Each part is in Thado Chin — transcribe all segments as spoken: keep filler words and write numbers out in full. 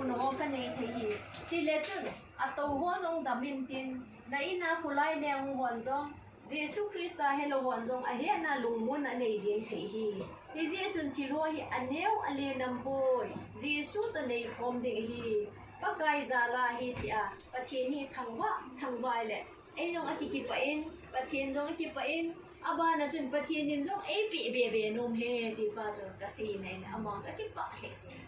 Nangho kanei thei hi. Tile chun, atou ho jong dam intin, na in a kholai leng hon jong, Jesu Christa helou hon jong ahetna lungmon anei jeng thei hi. Hijeh chun thil ho hi aneo alen aum poi. Jesu toh neikhom ding ahi. Pakai jal a hi tia, Pathen hi thangvah, thangvah le. Ei jong akikipah in, Pathen jong akipah in, abana chun Pathen in jong eipeh bebe nom e, ti pa chu kasei nai, amang chu akipah lheh jeng.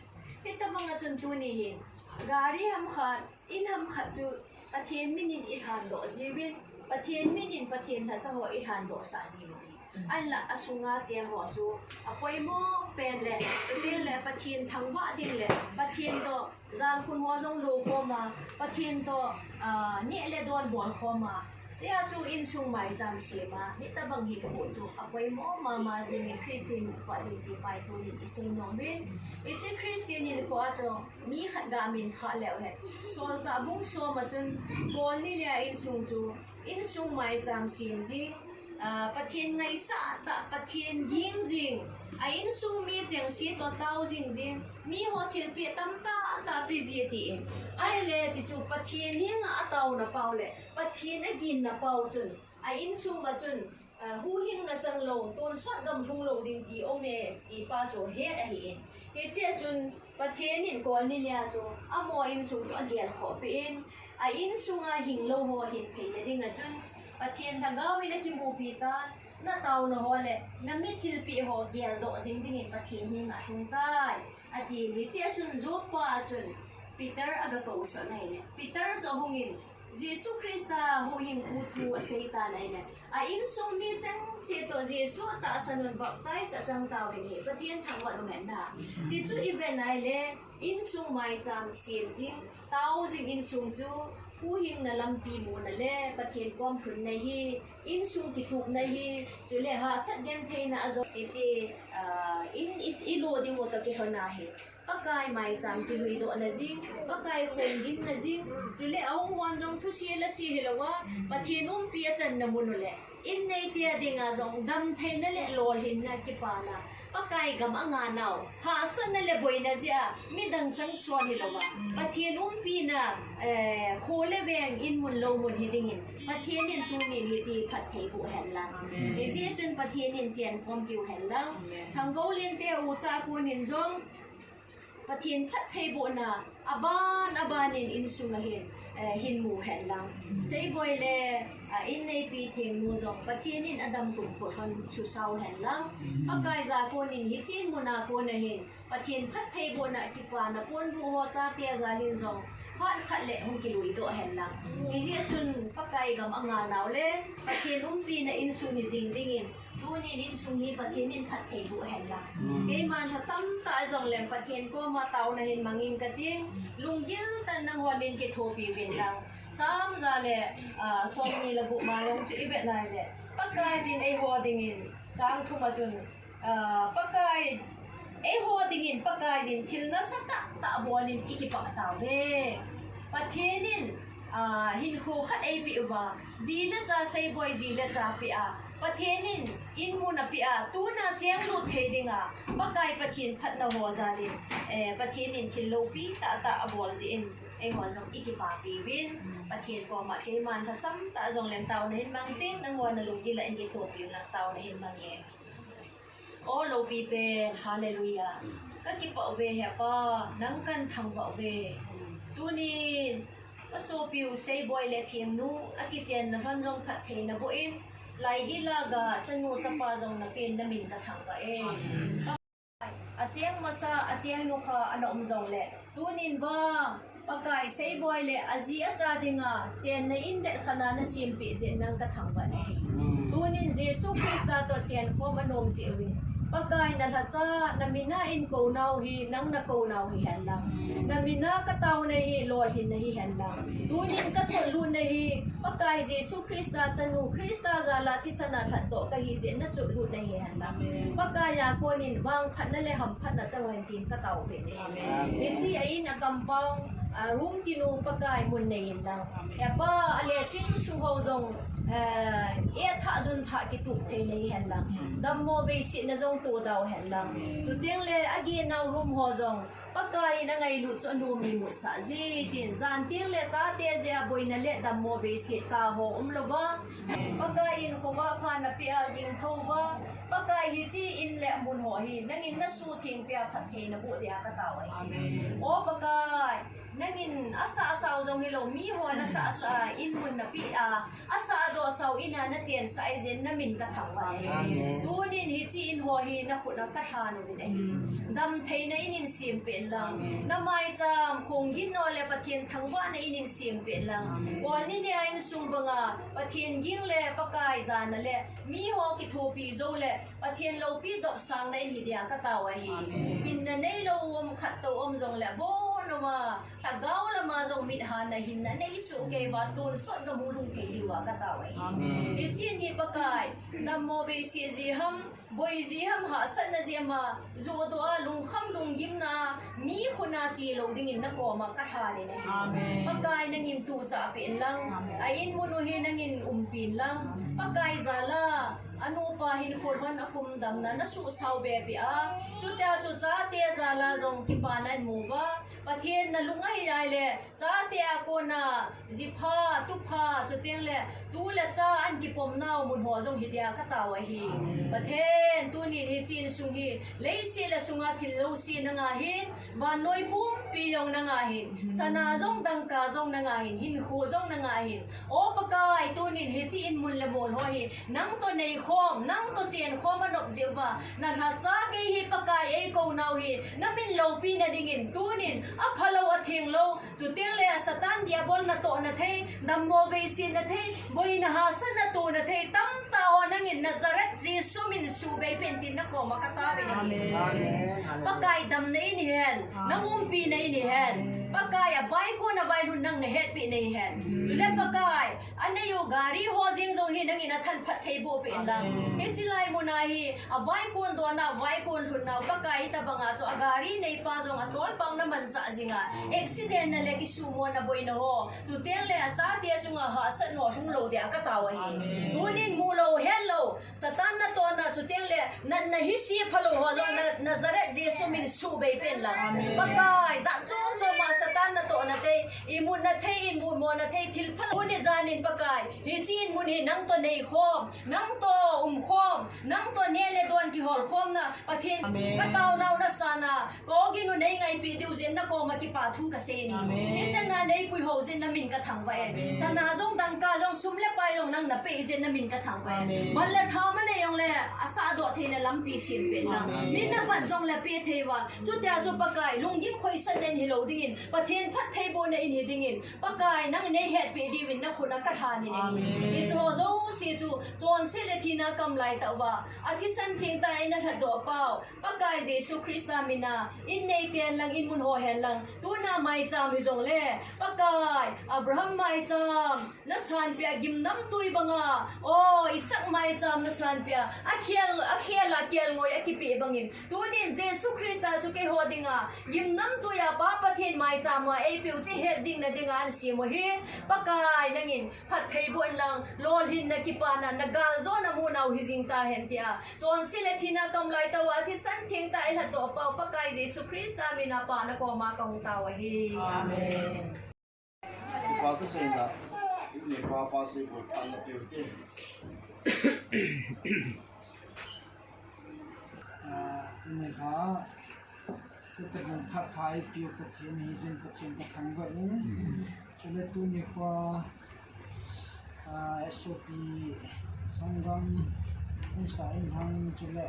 Hitabang a chun tuni hin, gari ham khat, in ham khat chu Pathen min in ilhan doh jiuvin, Pathen min in Pathen lhacha ho ilhan doh sah jiuvin. Ahinla asunga cheng ho chu apoimo pen le, chuteng le Pathen thangvah ding le, Pathen toh jalkhun ho jong lo khom a, Pathen toh, ah, neh le don bol khom a. Tia chu insung maicham sem a, hitabang hinkho chu apoimo mama jing in Christian hinkho ding ti pa hi tunin isei nom in. Hiche Christian hinkho a chu mi khat ga min kha leu hen. Solchah bung som a chun Kornelia insung chu, insung maicham sem jing, ah, Pathen ngaisah tah, Pathen ging jing, a insung mi chengse toh tao jing jing, mi ho thilpeh tamtah tah pe ji ati in. Ahile hiche chu Pathen henga ataona pau le, Pathen aginna pau chun, a insung a chun, ah, huhhingna chang lou, tonsot gam lhung lou ding ti um e, ti pa chu het ahi in. Hiche a chun, Pathen in Kornelia chu amaho insung chu agel khoh peh in, a insunga hinglou ho hin theina dinga chun, Pathen lhagao in akimupi tan, na taona ho le na mi thilpeh ho geldoh jing dingin Pathen henga lhung tai, ati. Hiche a chun Joppa a chun Peter aga kousah in ahile, Peter chu ahung in, Jesu Christa huhhingpu thu asei tan ahile, a insung mi chengse toh Jesu tahsan un baptize achang tauvin ahi, Pathen thangvah in um hen na. Hichu iven ahile, insung maicham sem jing, tao jing insung chu, huhhingna lampi muna le, Pathen kom lhunna hi, insung kitupna hi, chule hahsat gentheina ajong hiche, ah, in, i, ilo ding u toh kilhon ahi. Pakai maicham kiluidohna jing, Pakai khonggimna jing, chule ahung hon jong thusei lasei hilouva, Pathen umpi achanna mun u le, in neite a dinga jong damtheina le lolhinna kipana, Pakai gam anga nau, hahsatna le boina jeh a, midang chang son hilouva, Pathen umpina, eh, kho le veng in mun lou mun hi dingin, Pathen in tunin hiche phatthei boh hen lang. Hijeh chun Pathen in chenkhompiu hen lang. Thangkou Lente ucha konin jong, Pathen phattheibohna, aban, abanin insunga hin, eh, hin mu hen lang. Seiboi le, ah, inneipi thengnu jong, Pathen in adam kumkho lhon chu sao hen lang. Pakai ja konin hiche muna kona hin, Pathen phattheibohna kipana ponbuh ho chate a jalin jong, phat khat le hung kiluidoh hen lang. Hijeh chun Pakai gam anga nau le, Pathen umpina insung hi jing dingin, tunin insung hi Pathen in phattheiboh hen lang. Keiman lhasam tah jongleng Pathen koma taona hin mangin kating, lunggil tah in nangho min kithopiuvin lang. Sam ja le, ah, somni le gup ma jong chu ivet nai le, Pakaiyin eiho dingin, chang thum a chun, ah, Pakai, eiho dingin Pakaiyin thil nasatah tah bolin ikipah tauve. Pathen in, ah, hinkho khat eipeh uva, ji le cha seiboi ji le cha peh a, Pathen in inmun apeh a, tuna chenglut thei dinga, Pakai Pathen phatna ho jalin, eh, Pathen in thil loupi tahtah abol jeh in, eihon jong ikipapiuvin, Pathen koma keiman lhasam tah jongleng taona hin mang ting, nangho nalunggil a in kithopiu lang taona hin mang e. O loupi pen, hallelujah. Kakipah uve Hepa, nang kathangvah uve. Tunin, kasopiu seiboi le thengnu, akichenna lhon jong phattheina boh in, laigil a ga chanu chapa jong napen namin kathangvah e. Acheng masa, acheng nukha ana um jongle, tunin vang, Pakai seiboi le aji acha dinga chenna indet khat a nasempeh jeh in nang kathangvah nahi. Tunin Jesu Christa toh chenkhom anom jeh uvin, Pakai nalhacha, namin a inkounau hi, nang nakounau hihen lang. Namin a kataona hi, lolhinna hihen lang. Tunin kachotlut nahi, Pakai Jesu Christa chanu, Christa jal a thisan a lhatdoh kahi jeh in nachotlut nahihen lang. Pakai a konin vangphatna le hamphatna chang hen tin kataopeh nahi. Hiche a in a compound, a room tinu Pakai mun neiyin lang. Hepa, a latrine sung ho jong Eh, eh, thah jun thah kitup thei nei hen lang. Dammo beisetna jong to dau hen lang. Chuteng le, aginau rum ho jong, Pakai in angailut chu anom imu sah ji tin. Jan teng le chate jeh a boina le dammo beiset ka ho um lou va. Pakai in khovah pha napeh a jing tho va. Pakai hiche in le mun ho hi, nangin nasuhtheng peh a phatthei naboh dia katao ahi. O Pakai, nangin asah asao jong hilou, mi ho nasah asah a, in mun napeh a, asah doh sao in a nachensah ahi jeh in namin kathangvah e. Tunin hiche in ho hi nakhut a kalhan uvin ahi. Damtheina in in sempeh lang. Namaicham, khonggin no le Pathen thangvahna in in sempeh lang. Kolni le a insung banga, Pathen ging le Pakai jana le, mi ho kithopi jou le, Pathen loupi dopsangna in hi dia katao ahi. Hinna neilou um khat tou um jong le, abonom a, lhagao lama jong mitha na hinna nei soh kei uva, tonsot gamu lhung thei diuva katao ahi. Hiche in hi Pakai, dammo beiset ji ham, boi ji ham, hahsatna ji ham a, jodoh a, lungkham lunggimna, mi khut a che lou dingin nakoma kalhan in ahi. Pakai nangin tuchah peh in lang, a in mun u hi nangin umpi in lang, Pakai jal a, anupa hinkho lhon akum damna nasuhsao be peh a, chutia chu chate jal a jong kipana in mu uva, Pathen nalung ahi a le, chate a kona, jipha, tupha, chuteng le, tu le cha an kipom nau mun ho jong hi dia katao ahi. Pathen, tunin hiche insung hi, leiset le sunga thil jouse nanga hin, vannoi pumpi jong nanga hin, sana jong dangka jong nanga hin, hinkho jong nanga hin. O Pakai, tunin hiche in mun le mol ho hi, nang toh neikhom, nang toh chenkhom anop jeh uva, nalhacha kei hi Pakai eikou nau hi, namin loupina dingin, tunin, aphalou athenglou, chuteng le Satan Diabol natohna thei, dammo beisetna thei, boina hahsatna tona thei, tamtah ho nangin Nazareth Jesu min suhbei peh in tin nakoma katao in ahi. Pakai damna in hihen, nang umpina in hihen, Pakai avaikon availhun nang nahetpeh na hihen. Chule Pakai, anei u gari ho jeng jong hi nangin athan phatthei boh peh in lang. Hiche lai mun a hi, avaikon dohna, avaikon lhunna, Pakai hitobanga chu agari neipa jong atolpang na manchah jinga, accident na le kisumona boina ho, chuteng le achate chunga hahsatna ho lhung lou dia katao ahi. Tunin mulou, hetlou, Satan natohna chuteng le natna hise phalou ho jong na, Nazareth Jesu min suhbei peh in lang. Pakai, jat chom chom a Satan natohna thei, imutna thei, imutmona thei, thil phalou. Tuni jan in Pakai, hiche in mun hi nang toh neikhom, nang toh umkhom, nang toh neh le don kiholkhomna, Pathen, katao nau nasan a, Ka-ogin u neingaipi diu jeh in nakoma kipa thu kasei in ahi. Hichan a neipui hou jeh in namin kathangvah e. Sana jong dangka jong sum le pai jong nang napeh jeh in namin kathangvah e. Bal le thao manei jongle asahdoh theina lampi sempeh in lang. Min apat jongle peh thei uva. Chutia chu Pakai lunggim khoisatna in hilou dingin Pathen phattheibohna in hi dingin Pakai nang neihetpeh diuvin nakhut a kalhan in ahi. Hiche ho jouse chu chonset le thina kamlai tah uva athisan thengtah a eina lhatdoh pau Pakai Jesu Christa mina, in neiten lang, in mun ho hen lang, tuna maicham hijongle, Pakai, Abraham maicham, nasanpeh a gimnamtui banga, o, Isaac maicham nasanpeh a, akhel, akhel a kelngoi akipeh bangin, tunin Jesu Christa chu keiho dinga, gimnamtui a Pa Pathen maicham a eipeu chu hetjingna dinga ahin sem u hi, Pakai nangin, phattheiboh in lang, lolhinna kipana, nagaljona munau hijing tahen tia. Chonset le thina kamlai tah uva, athisan thengtah a eilhatdoh pau, Pakai Jesu Christa mina Pa nakoma kahung tao ahi. Amen. Kipa thuseina, in le pa pa seipon pan napeh ute. Ah, in le pa, tutobang phat pha eipeu Pathen hijeh in Pathen kathangvah in. Chule tuni kho, ah, S O P sanggam, insa inhang, chule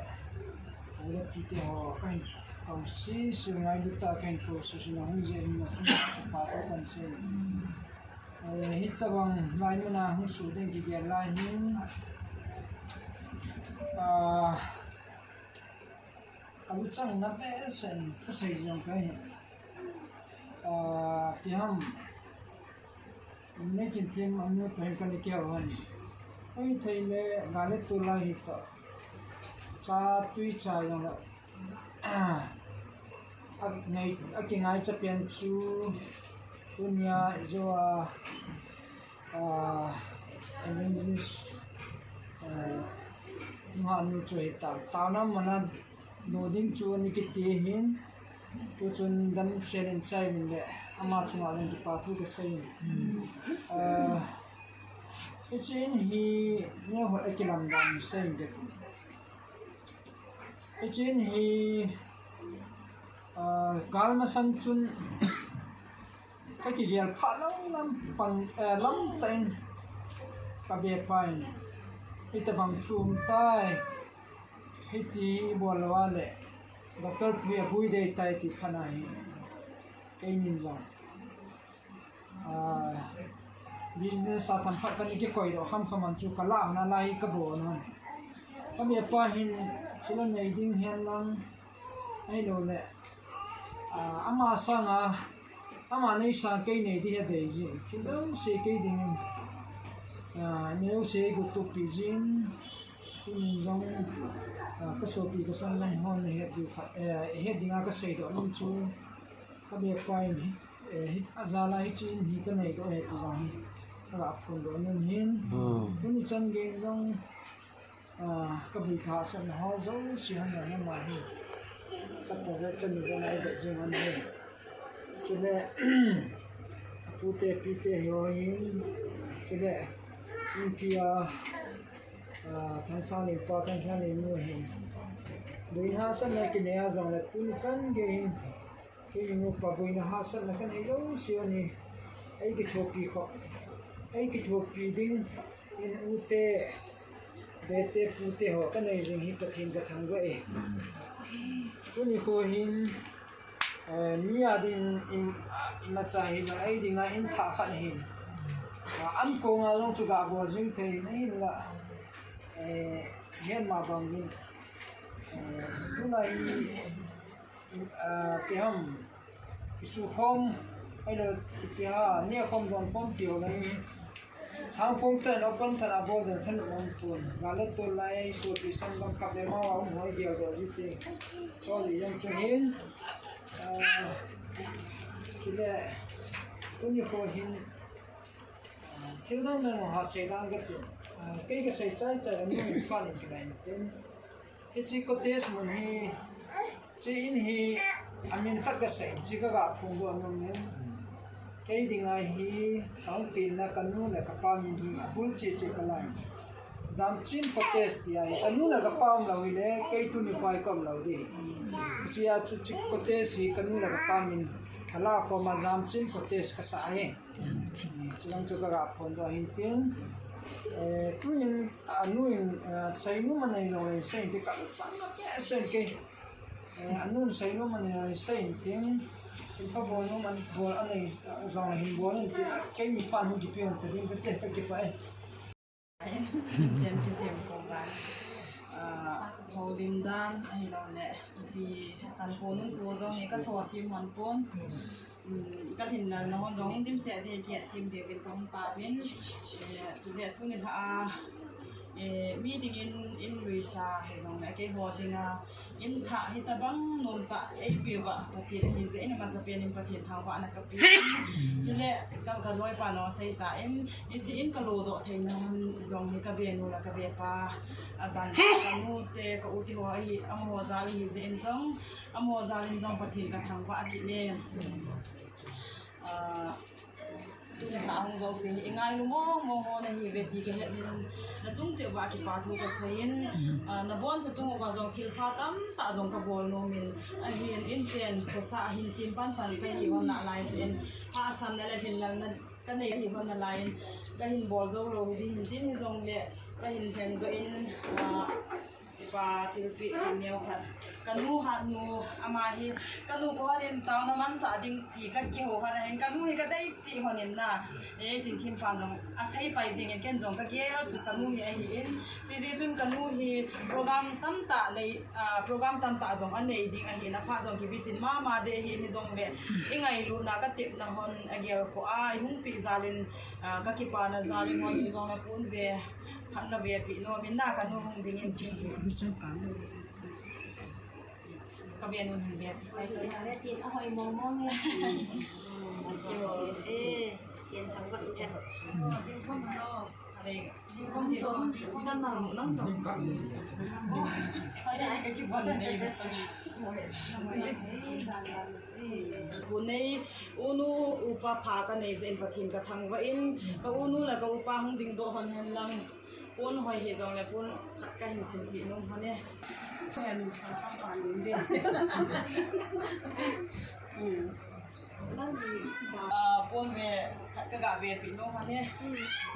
u le pi te ho kahin kou sese, ngailut tah a kahin kou sese, nahung jeh in nachung pha tah kahin sei. Eh, hitobang lai muna hung suh ding kigel lai hin, ah, aluchang na behseh in thusei jong kahin, ah, ipi ham, neichen them anu toh hin kana kihou hon. Hoi thei le, gal le tol lai hi toh, cha tui cha jong le, ah, a ngai, akingaicha pen chu, tunia ijou a, ah, Evangelist, eh, Nuhanu chu hi ta, taona mana nu ding chu ani kiti hin, tu chun dam sel in chai min le, ama chunga le kipa thu ka sei. Eh, hiche in hi, neo ho akilam dan sei de. Hiche in hi, ah, gal masang chun ka kigel pha lam lam pang, eh, lam tah in ka be pa in, "Hitabang chu um tai, hiti i bol lou a le, Doctor Pu hi abui dei tai," ti phat na hi, kei min jong. Ah, business a themkhat kana kikoi doh kham kham an chu ka lah hon a lai ka bol hon. Ka be pa hin thil anei ding hen lang ahilou le, ah, ama sanga, ama nei sang kei nei ding hi adei jin. Thil jouse kei ding in, ah, nei jouse gu tupi jin. Tunin jong, ah, ka sopi ka sanlam hon na het ding kha, eh, het dinga ka sei doh nom chu. Ka be pa in hi, eh, hi, ajal a hiche in hi ka nei doh e ti jong hi ka ga phondoh nom in. Hmm. Tuni chan gei jong, ah, ka vui ka hahsatna ho jouse hon jong hi ma hi. Chapang le chanu jong ai doh jing hon hi. Chule, apute pite ho hin. Chule, inpi a, ah, Thangsang le pa, Thangsang le nu hin. Vui hahsatna kinei a jong le tuni chan gei hin. Kei nupa boina hahsatna ka nei jouse ahi. Ei kithopi kho. Ei kithopi ding in ute, bete, pute ho ka nei jing hi Pathen ka thangvah e. Tuni kho hin, eh, mi a ding in, ah, imacha hi jong ei dinga in thah khat hin. Ah, an kong a jong chu ga bol jing thei nahin la. Eh, hian ma bang in. Eh, tulai hi Ah, kiham, isukhom, ahilou, kiha, nekhom, donkhom, tiho ngai. Thangphong ten, open ten, abol den, thanop umpon. Gale tol lai, sopi sanggam kap le, mawa um hoi gel doh jite. Choli jong chu hin. Ah, chule, tuni kho hin. Ah, thil dang dang ha sei dan kati. Ah, kei ka sei chai chai, anu in fan in kilai tin. Hiche cottage mun hi, hiche in hi, amin khat ka sei, hiche ka ga phongdoh nom in. Kei dinga hi, ka hung tina ka nu le ka pa min hi, abul che che ka lai. Jamchin Cottage ti ahi, ka nu le ka pa um lou hile, kei tuni pai ka um lou ding. Hiche a chu hiche cottage hi, ka nu le ka pa min, ka la khom a Jamchin Cottage ka sah ahi. Chulang chu ka ga phondoh hin tin. Eh, tuin, anu in, eh, seinom anei lou le, sei tin ka sang na pe sei kei. Eh, anu in seinom anei lou le, sei tin. Thilpha bol nom an bol anei, eh, jong le hin bol in tin. Kei mi pan hung kipe hon ta ding ka te ka kipah e. Chen kisem ko kan. Ah, holim dan, ahilou le, ipi kan ko nun ko jong hi ka tho thim hon pon. Um, ka thinlel na hon jong in dimset ding, kiat thim ding uvin ka hung tauvin. Eh, chule tuni lha a, eh, mi dingin in luisa hi jong le, keiho dinga, in thah hitabang nomtah eipeuva Pathen ahi jeh in, amasapen in Pathen thangvahna ka pe. Chule ka, ka loipa nung asei tan, hiche in ka lodoh theina hon jong hi ka be nu le ka be pa, aban ka nu te, ka u te ho ahi, amaho jal ahi jeh in jong, amaho jal in jong Pathen ka thangvah kit e. Ah, Tuni lha hung jouse hi, i ngailu mong mong ho nahi uve ti ka het in, na chung cheh uva kipa thu ka sei in, ah, na boncha chung uva jong thilpha tamtah jong ka bol nom in, ahin in chen, khosa ahin sim pan pan ka hi hon nalai chen, hahsatna le thinlelna ka nei hi hon nalai in, ka hin bol jou lou hi ding hin tin hi jong le, ka hin lhen doh in, ah, Pa thilpeh neo khat. Ka nu hatnu, ama hi, ka nu koma hin taona mansah ding ti ka kihou khat ahin, ka nu hi ka dei cheh hon in na. Eh, Chingthim pan jong asei pai jing in ken jong ka gel chu ka nu hi ahi in. Chujeh chun ka nu hi program tamtah nei, ah, program tamtah jong anei ding ahi na phat jong kibichin mama ding ahi in jong le. I ngailutna ka tepna hon agel kho a, i hung peh jal in, ah, ka kipana jal in hon in jong na kun ve. Khat na ve pi nom in na ka nu hung ding in. Mi chang ka nu. Ka ve nun hung ve. Ve tin a hoi mong mong e. Eh, ken thang ba u chan. Ding khom lo. Unei, unu upa pha kanei jeh in Pathen kathangvah in, ka unu le ka upa hung dingdoh hon hen lang. Pon hoi hijongle pon khat kahin sinpeh nom hon e. Ah, pon ve khat kaga vepeh nom hon e.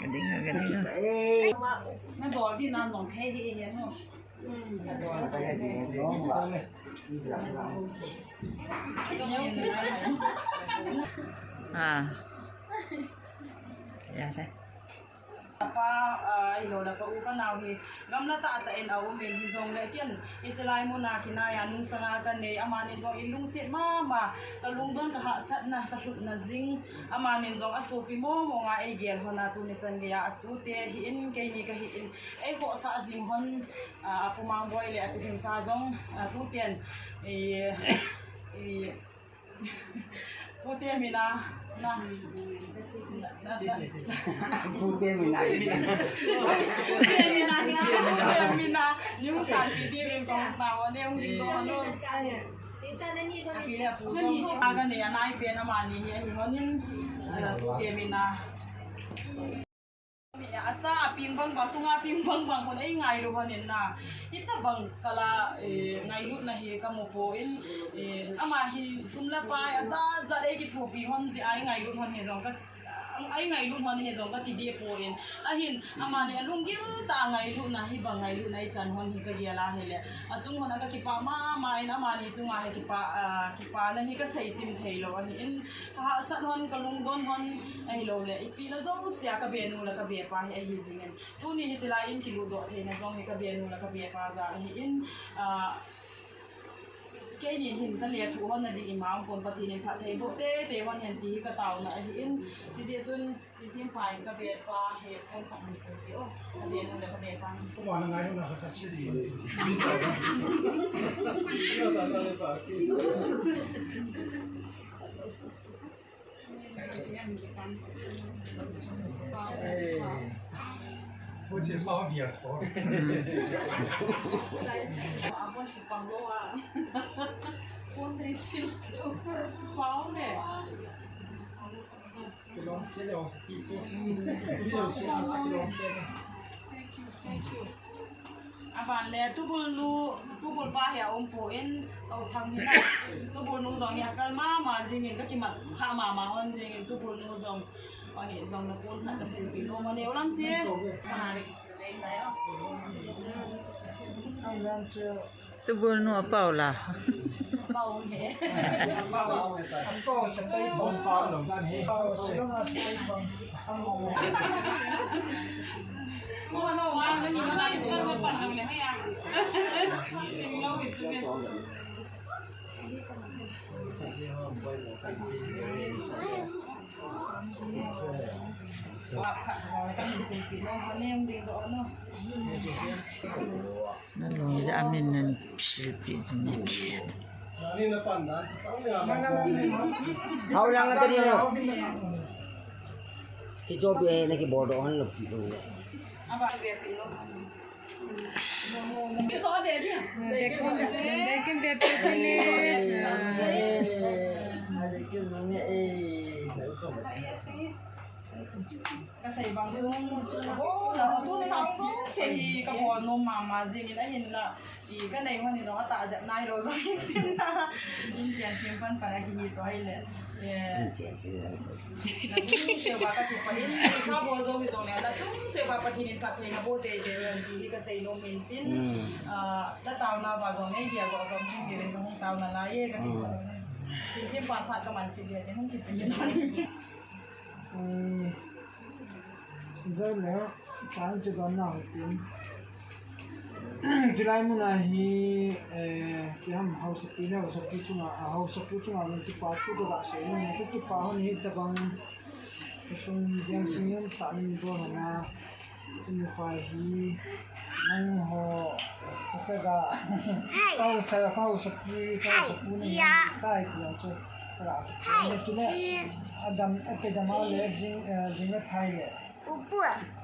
Gading a, gading a. Nadol di nanong thei hi he no. Ah. Ya le. Pa, ah, ilo la pa u pa nau hi gamla tah tah in aum in hijongle ken hiche lai muna kinai a nungsanga kanei, amani jong ilungset mama, kalungdon kahahsatna, kalhutna jing, amani jong asopi mong mong a eigel hon a tuni chan geiya atute hi in keini kahi in, eikhohsah jing hon, ah, Apu Mangboi le Apu Hingcha jong, ah, tuten, eh, eh, Pute mina, na, na, na, na. Pute mina. Pute mina, pute mina. Ni mu san pi di min song pa wa ne ung ding do no. Pi le pu song pa ga ne anai pe na ma ni hi hi ho nin. Pute mina. Acha aping bang bang, sunga aping bang bang kon eingailu hon in na. Hitabang kala, eh, ngailutna hi kamu poi, eh, ama hi sum le pai, acha, acha dei kithopi hon jeh a eingailut hon hi jong ka, eingailut hon hi jong kati deh poi. Ahin, amani alunggil tah a ngailutna, hibang ngailutna eichan hon hi kagel a hile. Achung hon a kakipah mama in, amani chunga hi kipah, ah, kipana hi kasei chim thei lou ahin. Kahahsat hon, kalungdon hon, ahilou le, ipi na jousea kabe nu le kabe pa hi ahi jingin. Tuni hiche lai in kiludoh theina jong hi kabe nu le kabe pa jal ahin, ah, keini hin kalethuh hon na ding ima um pon, Pathen in phatthei boh teitei hon hen ti hi kataona ahin, chujeh chun, Chingthempa in kabe pa hi phone khat hin sei peh o. Kabe nu le kabe pa hin sei. Kuma na ngai na ka si di. Thank you, thank you. Aban le tubul nu, tubul pa hi aum poi, tobang hi na. Tubul nu jong hi afel mama jingin, kakimat kha mama hon jingin, tubul nu jong. Ani jong na pon khat kasinpeh nom, ani ulang si. Tubul nu apao la. Apao he. Apao. Apao sa pai pon pao lo dan he. Apao sa pai pon. Nalung ja amin nan silpi jing ne pi. Hau lang na tadi no. Kicho pi na ki bordo han lo pi lo. Kasei bang chung, oh, la, tu ni na ong chung, sei hi kabol nom mama jingin ahin la, i kanei hon ni dong atah jep nai lou jong hin tin na. In chen chen pan pan a kihi to ahile. Eh. Nachung cheh uva kakipah in, kabol jou hijongle, nachung cheh uva Pathen in phatthei naboh teitei hen ti hi kasei nom in tin. Hmm. Ah, nataona uva jong neigel doh jong thei uvin kahung taona lai e, kakipah. Hmm. Chingthempa phat kaman kit le, hung kit le. Hmm. Jai le, pa in chu don na ho tin. Chulai muna hi, eh, kiham hausapi le hausapi chunga, a hausapu chunga min kipa thu kaga sei nom, kakipa hon hitabang, kasung, diang sung yam ta min bol hona, tuni kha hi, nangho, kachaga, kahausa, kahausapi, kahausapu ni, kai tia chu, kaga, chule, adam, ate dama le, jing, eh, jing le thai le.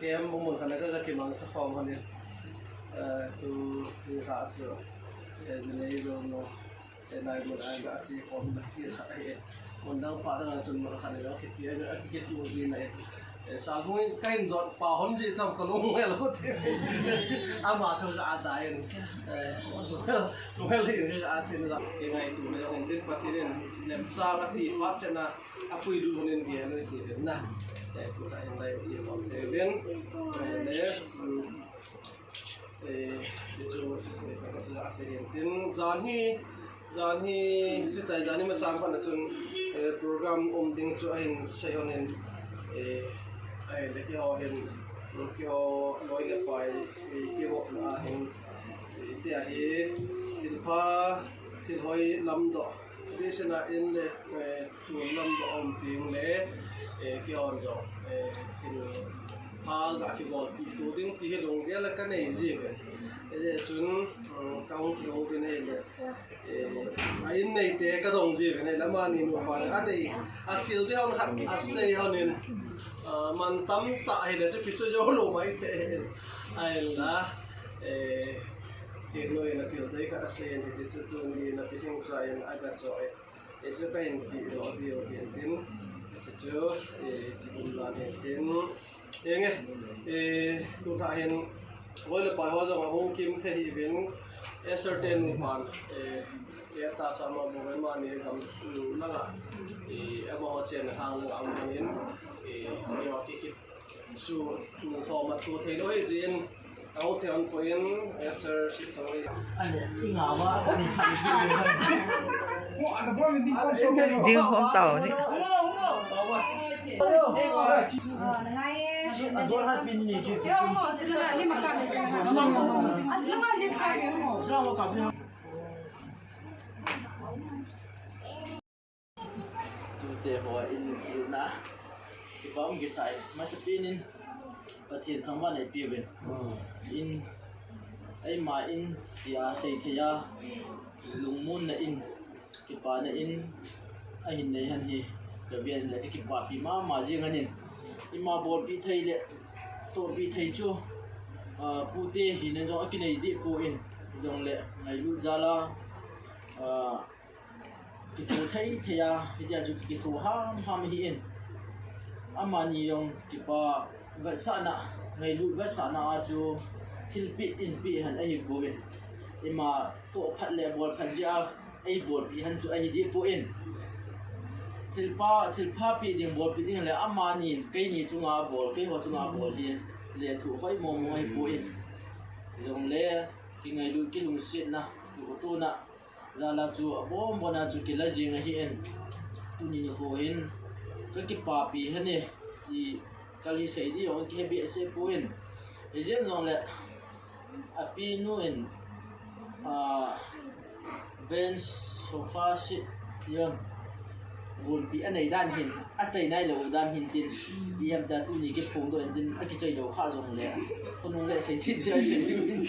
Kem mun mun khat na ka, ka kimangcha khom hon in. Eh, tu, tu kha chu. Eh, jinei jo no. Eh, nai mun a ka chi khom na ki kha e. Mun dang pa dang chun mun khat na ki chi a ki tu ji na e. Eh, sa hu ka in jot pa hon ji cham ka lung ngel ko te. Ama chu ka a dai in. Eh, lung ngel in ka a tin la. Ki ngai tu le hon tin pa tin in. Nem sa ka ti pa chena. Apui du hon in ki hon in ki na. Eh, tu ka in dai chi khom te vin. Eh, le. Mm. Eh, ti chu, eh, ka sei hin tin, jan hi, jan hi, ti tai jan hi masang pan chun, eh, program um ding chu ahin sei hon in, eh, ahin le keiho hin, keiho loi le pai, eh, kivopna ahin, eh, ti ahi, thilpha, thilhoi lamdoh, ti sina in le, eh, Tun lam doh um ting le, eh, kihon jong, eh, thil pha ga kibolpi tu ding ti hi lunggel a ka nei ji ve. Eh, chun, um, ka hung kihou ve nei le, eh, a in nei te ka dong ji ve nei le, amani nu pa a dei, a thil dei hon khat a sei hon in, ah, man tam tah hi le chu kisu jo lo mai te. Ahin la, eh, thil nu in a thil dei khat a sei in ti chu tun ni na ti hing cha in a ga cho e. Hichu ka hin pi lo diu hin tin. Hichu, eh, ti um dan hin tin. Enge, eh, tu tha hin, loi le pai ho jong ahung kim thei hi vin, Esther te nu pan, eh, eh, ta sa ma bu ve ma ni gam, mm, langa, eh, amaho chen hang langa um hin, eh, yo ki ki Chu, thoma thu thei lo hi jin, au thei an ko in, Esther si thoi. Ale, inga ba. Ding khom tao ni. Ador hat pin ni chu. Tute ho in, in na. Kipa um kisai. Masapen in Pathen thangvahna eipeuvin. In, eima in, tia seithei a, lungmonna in, kipana in, ahin nei hon hi, kaven le kakipapi mama jing hon in. Ima bolpi thei le, tohpi thei chu, ah, pute hina jong akinei deh poi, jongle ngailut jal a, ah, Kitho thei thei a, hitia chu kitho ham ham ahin. Amani jong kipa vetsahna, ngailut vetsahna a chu thilpeh in peh hon ahipoi. Ima toh phat le bol phat jeh a eibolpi hon chu ahi deh poi. Thilpha, thilpha peh ding, bolpi ding le amani keini chunga bol, keiho chunga bol hi lethuh hoi mong mong ahipoi. Jongle kingailut kilungsetna, kihotona jal a chu abonbon a chu kila jing ahin. Tuni nikho hin kakipapi hon e ti kal hi sei ding jong kihe behseh poi. Hijeh jongle apinu in Ah, bench, sofa, seat, yun. Gonpi anei dan hin, achai nailou dan hin tin. Iham ta tuni kiphongdoh in tin, akichai lou kha jongle. Khonung le sei ti ti asei diu hin.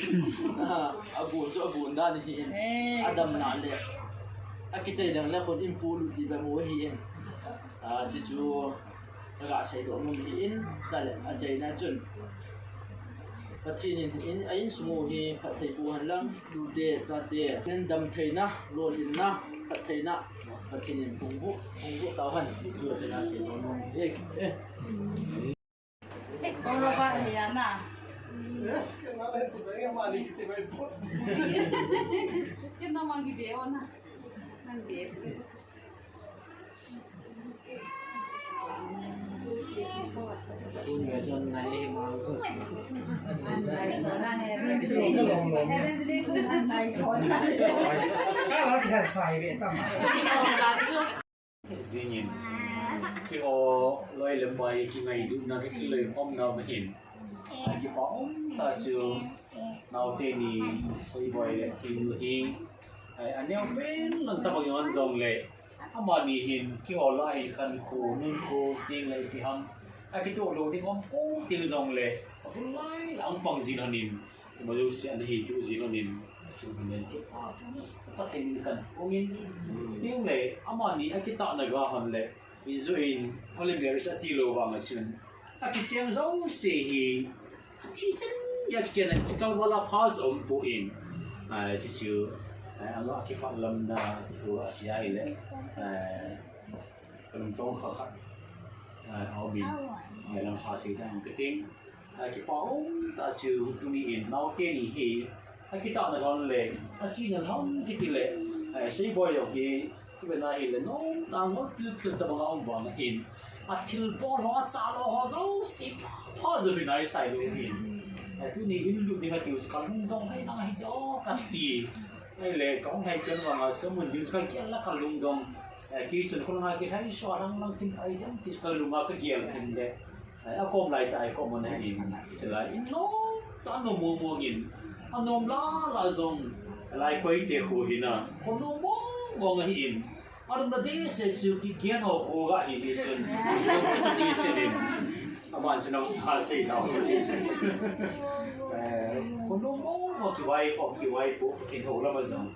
Ah, agon chu agon dan hin. Eh. Adamna le. Akichai leng le khon in polut di bang u hin. Ah, chuchu. Kaga seidoh nom ahin, tale, achaina chun. Pathen in, in, a insung u hi phatthei boh hen lang, tute, chate, nen damtheina, lolhinna, phattheina, Pathen in hung boh, hung boh tauhen, chu achaina seidoh nom ahi. Eh. Kau Robert hi ana. Kena mang ki be ona. Mang be. Jingin, keiho loi le pai kingailutna, kiloikhomna ahin. Kipa um tah chu, naote ni, Seiboi le Thingnu hi, aneo pen lang tabang hon jongle, amani hin keiho lah a hin khankho, nunkho, ding le ipi ham, akitoh lou ding um ko ding jongle, atulai lang pang jin hon in, ima jouse ana hei tuh jin hon in, asung hon in, kipa chu, Pathen in khankho in, ding le, amani akitahna ga hon le, in jui in, Holy Mary sa tilou vang a chun, akicheng jouse hi, athi chan, akicheng a, chikal vala pha jong um poi, ah, chuchu, ah, anga kipah lamna thu asia ahile, ah, kalungtong kha kha, ah, aum in, ah, lam sa sei dan kati. Ah, kipa um tah chu tuni in, naote ni hi, akitahna lhon le, achena lhon kiti le, ah, Seiboi jong hi, Kivena hile nom, nangol pilpil tabang a um vang in. Athilbol ho, achalo ho, jouse, pha jo vin aisai lou in. Eh, tuni in lut ding atiu chu kalungdong hai nang hi do kati. Ahile, kahung hai pen vang a, sermon ding chu kagel a kalungdong. Eh, kei chun khulanga kilhai so lang lang tin pai ding ti chu kalunga kagel tin le. Akom lai tah a kom ana hin, chulai in nom tah a nom mong mong in, anom lah lah jong, lai koi te khu hin a, khonung mong mong ahin, anom na ding se chu kigel ho khu ga hi ji chun, nom sa ding se in, aman chu nang sa sei nau. Eh, khonung mong mong kivaipo, kivaipo, kin ho lam a jong,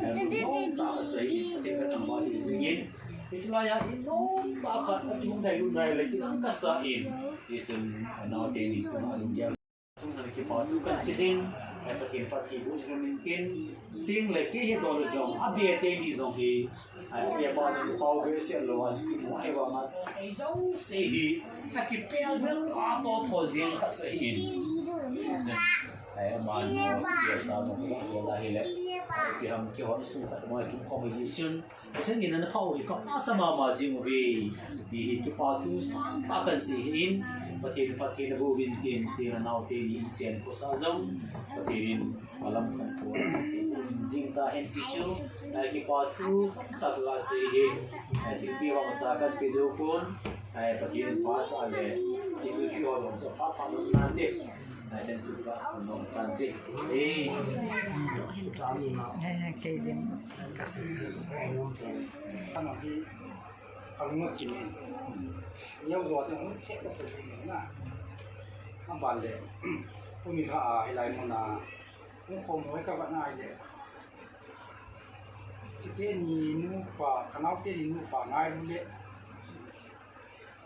eh, nom tah a sei, kin ka tang ba hi jing in, Hiche laiya in nom tah khat a kihung thei lut nai le, kilang kasa in. Hichun, anaote ni chunga lunggel. Chun han kipa thu kan sei jing, eh, Pathen phatthei boh jing in tin, tin le kei hi dol jong, abe te ni jong hi, eh, abe pa jong pao be se lou a, kimu ai va ma sa sei jouse hi, akipel bel a to tho jing kasa in. Hichun, eh, aman, eh, sa jong ko la hi le, eh, kiham kihon sung khat ma kikhom hi chun. Hichun in ana pha u hi ka pasa mama jing uve. Ti hi kipa thu sangtah kan sei ahin, Pathen, Pathen aboh uvin tin, tin anaote ni in chen khosa jong, Pathen in alam khantou jing tahen ti chu, eh, kipa thu sangtah la sei ahin, eh, thilpi vangsa kan pe jou pon, eh, Pathen in pha sah le, thilpi ho jong sa pha pha lou nante. Ana hi kalung a kimin. Neo jo te hung sek ka sek ni na. Aban le. Umi kha a hilai mun a. Hung khom hoi ka vat nai le. Chite ni nupa, kanaote ni nupa ngai le.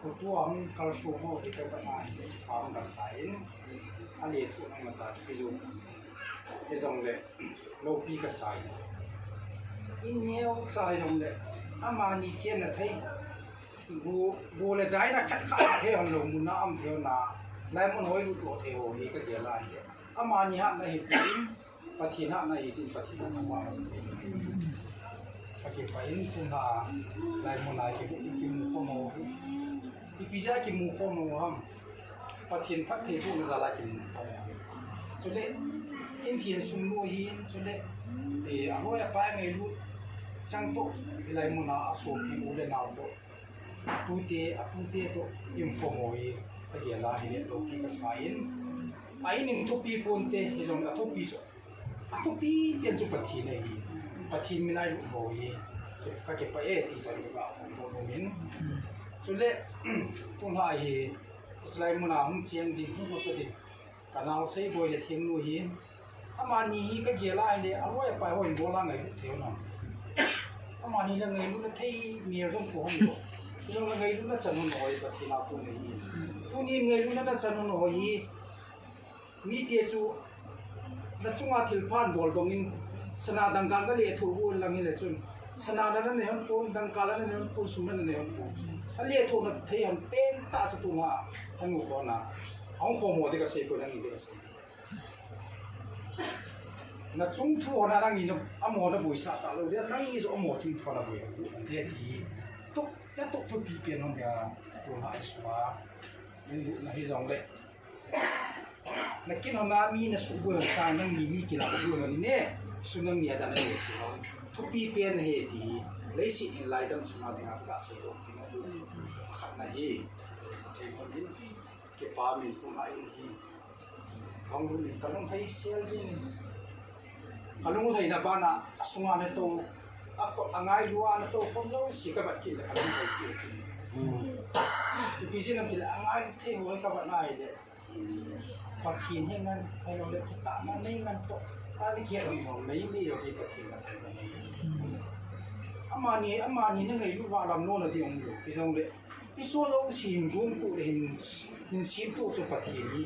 Khoto a hung kalsong ho hi ka vat a hi, a hung kasa in, a lethuh na masa kijou. Hijongle, loupi kasa in. In neo cha hijongle, amani chenna thei, go, go le daina khat khat thei hon lou mun a um thei na, lai mun hoi lut thei ho hi ka gel a hi. Amani hatna hi, Pathen hatna hi jin, Pathen hatna pa masa. Akipah in tuna, lai mun a kimu, kimu khom u. Ipi jeh a kimu khom u ham. Pathen phattheibohna jal a kimu khom u. Chule, in thien sung nu hi, chule, eh, aloi apai ngailut chang toh, hilai mun a asopi u le nao toh. Tute, atute toh, in khom u hi, ka gel a hi le loupi kasa in. A in in thupi ponte, hijong a thupi chu. Thupi pen chu Pathen ahi. Pathen min a ilut ho hi ka kipah e ti tah in ka hon doh in. Chule, tunlai hi Israel mun a hung cheng ding, hung khosa ding ka nao Seiboi le Thengnu hi, amani hi ka gel a ahile aloi apai hon bol a ngailut thei u ham? Amani le ngailutna thei mi jong ko hon lo. Jong le ngailutna chan hon ho hi Pathen a kon ahi. Tuni ngailutna na chan hon ho hi, mite chu na chunga thil pha bol bang in, sana dangka na lethuh u lang hile chun, sana na na nei hon pon, dangka na na nei hon pon, sum na na nei hon pon. A lethuhna thei hon pen tah chu tunga a nu kona a hung khom ho ding ka sei poi, nang ni ding ka sei. Na chung thu hon a nang ni na amo na boisah talou ding, nang ni jong amo chung thu hon a boi hon ding ti. Tuk, na tuk thupi pen hon ding a, tunga a isu a. Nang ni na hi jong le. Na kin hon a mi na suboi hon sa, nang ni mi kila boi hon ne. Su nang ni a dan a ni. Thupi pen ahi ti. Leiset hin laidam sunga dinga ka sei doh kit na. Khat na hi. Sei hon in. Kipa min tum a in hi. Hong lu in ka lunglhai sel jing. Ka lunglhaina bana a sunga na to. A ko a ngailua na to khom jouse ka vat kit le ka lunglhai cheh. Ipi jeh ham itile a ngai thei ho ka vat nai le. Pathen henga, ahilou le, kitahna nei ngan toh, ani kihe lam jong nei, nei jong hi Pathen kathangvah nei. Amani, amani na ngailut uva lam lona ding um lou, hijongle, isol jouse hin gongtoh le hin, hin semtoh chu Pathen hi,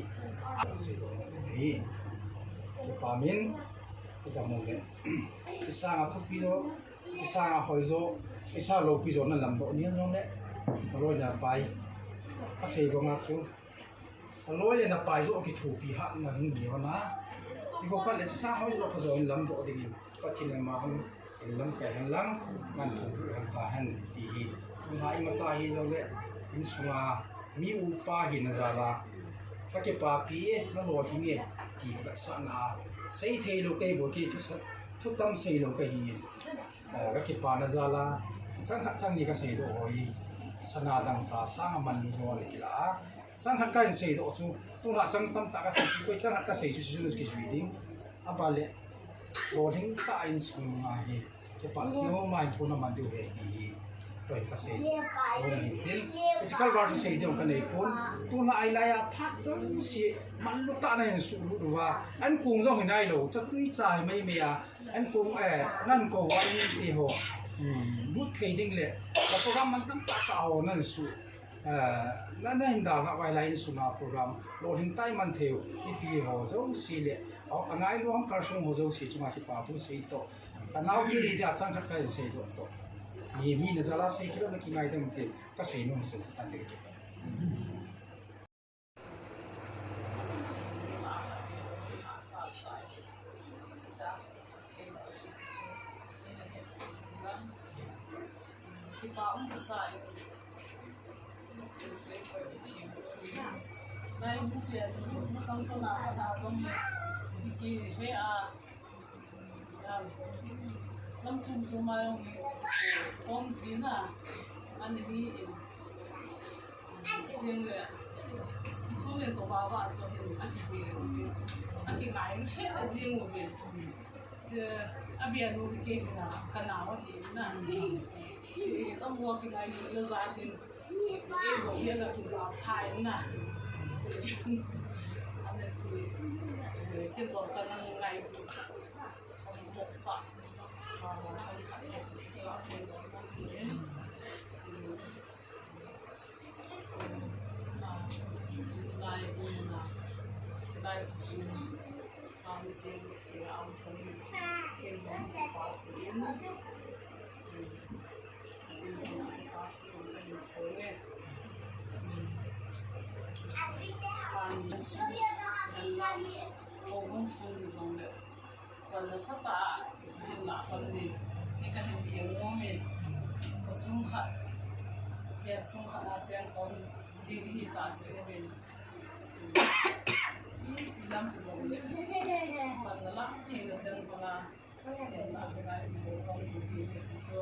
asei lona ding ahi. Kipa min, kidam u le. Isanga thupi jo, isanga hoi jo, isa loupi jo na lamdoh ni jongle, aloi le apai, asei banga chu. Aloi le apai joh kithopi hatna hung hi hon a. Ipi khat le chasa hoi joh khat joh in lamdoh dingin Pathen in ama hung in lamkai hen lang, ngan thum thu hen ta hen ti hi. Tuna imacha hijongle insunga mi upa hina jal a, ka kipapi e, na lolhing e ti ka sahna a. Seithei lou kahi bou, kei thusa, thutam sei lou kahi. Eh, ka kipana jal a, chang khat chang ni ka seidoh hoi. Sana dangka sanga manlu ho le kila a. Chang khat ka hin seidoh chu, tuna chang tamtah ka sei chu, koi chang khat ka sei chu, chu, chu kijui ding. Aban le, lolhing tah a insung a hi, kipah nom a hin thuna man diu ahi ti hi, koi ka sei. Lolhing til, physical bar chu sei ding ka nei pon. Tuna ailai a phat jouse, manlu tah na hin suhlut uva. An kong jong hi nailou, chatui cha hi mai mai a. An kong, eh, nan ko a in ti ho. Hmm, lut thei ding le, ka program man tamtah tah ho nan su. Eh, na, na hin dalha uva hilai insunga program, lolhing tah a man thei u, ipi ho jouse le, a, angailu ham kalsong ho jouse chunga kipa thu sei toh. Ka nao kiti dia chang khat ka hin seidoh toh. Mi, mi na jal a sei kilo na kingaidam te, ka sei nom sei tan te. Lam chom chom a jong hi, hom jin a, ani hi in, tin le, thu le to ba ba to hin, ani hi, ani ngai lu se a jing u ve. Je, a bia nu ke na, ka na wa hi na. Si, lam wa ki ngai lu la za tin. Ke zo hi la ki za phai na. Si, ani ki, ke zo ka na ngai. Kan nasatah a, hin lah kon ni, ni ka hin piang nom in, ko sung khat, piang sung khat a cheng kon, di di hi ta se in, i lam ko zong le, kan na lah thei na cheng kon a, hin lah ko lai ko kon zu ki ni ko chu,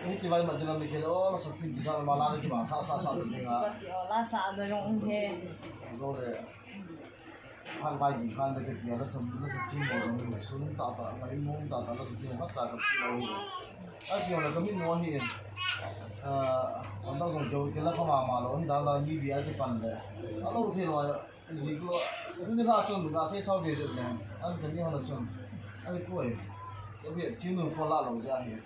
Hiti vai ma dina mi kele, oh, la sa fin ti sa ma la ni ki ma, sa, sa, sa, ti nga. Pati, oh, la sa ano yung he. Zo le. Han vai di khan de ke ti la sa, la sa ti mo zo ni sun ta ta, ma in mo ta ta, la sa ti mo cha ka ti lo. A ti la ka mi mo hi. Ah, an da zo jo ke la ka ma ma lo, hin da la mi bi a ti pan de. A lo ti lo. Ni ko, ni la chun, ga sei sao ve jep ne. An kan ni hon chun. Ai ko e. Ko ve, tin nu phone la lo ja hi.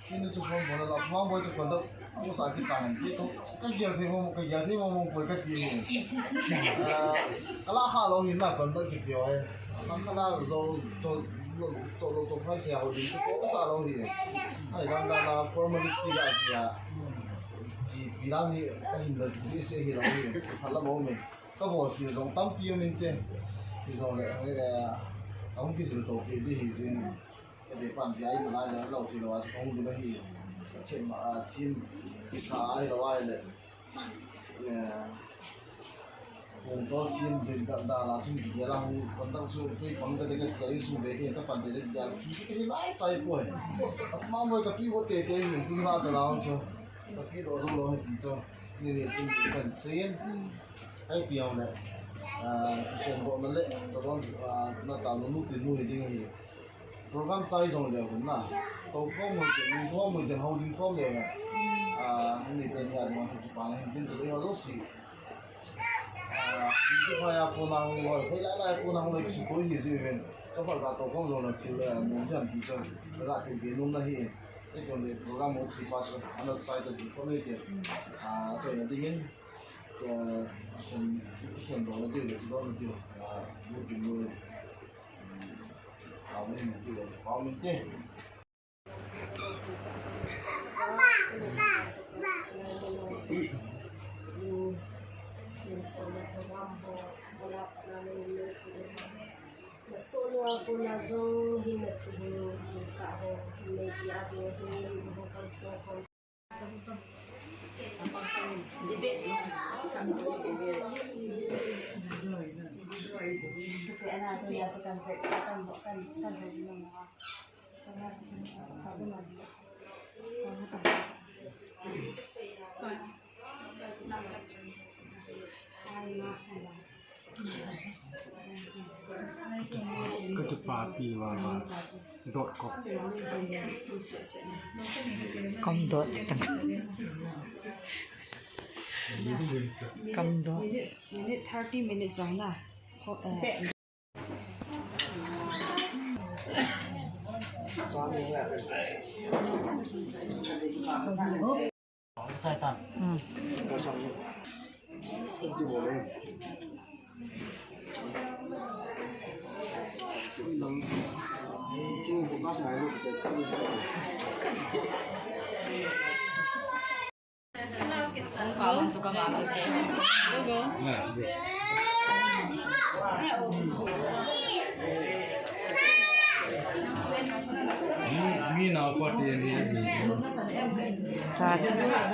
Tin nu chu phone phone la, phone boi chu kon da. Ko sa ki ta han ki to. Ka gel thei mo, ka gel thei mo mo ko ka ti ni. Ah, ka la kha lo ni na kon da ki ti oi. Kan ka la zo to, to lo to phai se ho din ko sa lo ni. Ai dan da la formality la ja. Ji pi la ni, ka hin da ji se hi lo ni. Ka la mo me. Ka bol thil jong tampi um inte. Hijongle, eh, ka hung kijil to pi di hi jin. Ka be pan pi ai ma lai le lo thil lo a ka hung di ba hi. Ka chem a thim kisa ai lo ai le. Eh, hung to thim din ka da la chung di la hung kon ta chu tui pang ka de ka kai su be ke ka pan de de ya chu ke lai sai poi. Ka ma mo ka pi wo te te hin tu na cha la hung chu. Ka pi do jong lo hi ti chu. Ni ni tin kan sin. Ai piang le, ah, sen bo na le, tabang, ah, na ta nu nu ti nu ni ding hi. Program chai jong le hun na. To khom mu ti, ni khom mu ti, hau ding khom le na. Ah, ni te ni a ma ti pa na hin tin chu le ho si. Ah, ni chu pa ya ko na hung lo, ko la la ko na hung lo ki su ko ni si ven. Ka pa ka to khom jong le ti le, mu jan ti chu. Ka tin ti nu na hi. Te kon le program mo si pa chu. Ana chai ta ti ko ni ti. Ah, chai na ding hin. Ka tu pa pi wa wa. Dot ko. Kom dot tang. Kom dot. Minute, minute thirty minutes jong na. Ko, eh. Cha,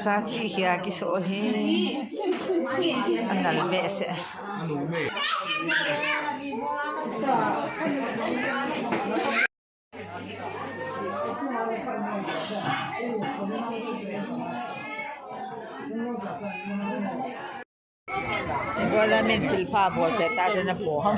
cha thi hia kiso hi. Anal behseh. Bola min thil pha bol te ta na po ham.